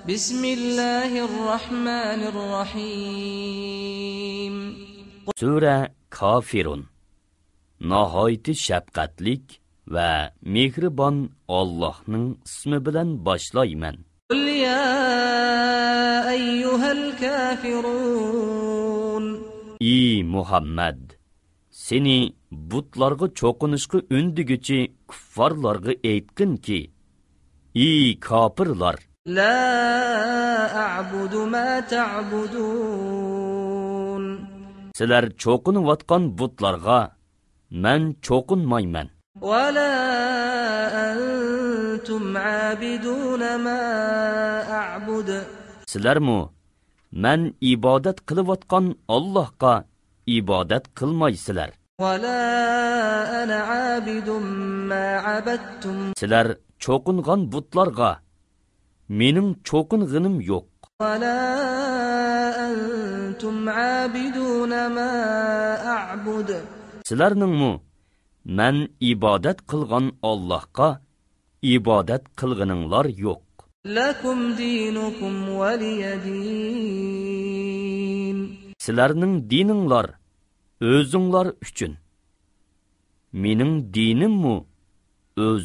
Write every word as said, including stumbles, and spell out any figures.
بسم الله الرحمن الرحيم. سۈرە كافىرۇن. ناھايىتى شەپقەتلىك ۋە مېھرىبان ئاللاھنىڭ ئىسمى بىلەن باشلايمەن. قل يا أيها الكافرون. ئى مۇھەممەد! سېنى بۇتلارغا چوقۇنۇشقا ئۈندىگۈچى كۇففارلارغا ئېيتقىنكى، ئى كاپىرلار! لا أعبد ما تعبدون. سىلەر چوقۇنۇۋاتقان بۇتلارغا مەن چوقۇنمايمەن. ولا أنتم عابدون ما أعبد. سىلەرمۇ مەن ئىبادەت قىلىۋاتقان ئاللاھقا ئىبادەت قىلمايسىلەر. ولا أنا عابد ما عبدتم. سىلەر چوقۇنغان بۇتلارغا مېنىڭ چوقۇنغىنىم يوق. ولا أنتم عابدون ما أعبد. سىلەرنىڭمۇ مەن ئىبادەت قىلغان ئاللاھقا ئىبادەت قىلغىنىڭلار يوق. لكم دينكم ولي دين. سىلەرنىڭ دىنىڭلار ئۆزۈڭلار ئۈچۈن. مېنىڭ دىنىممۇ ئۆز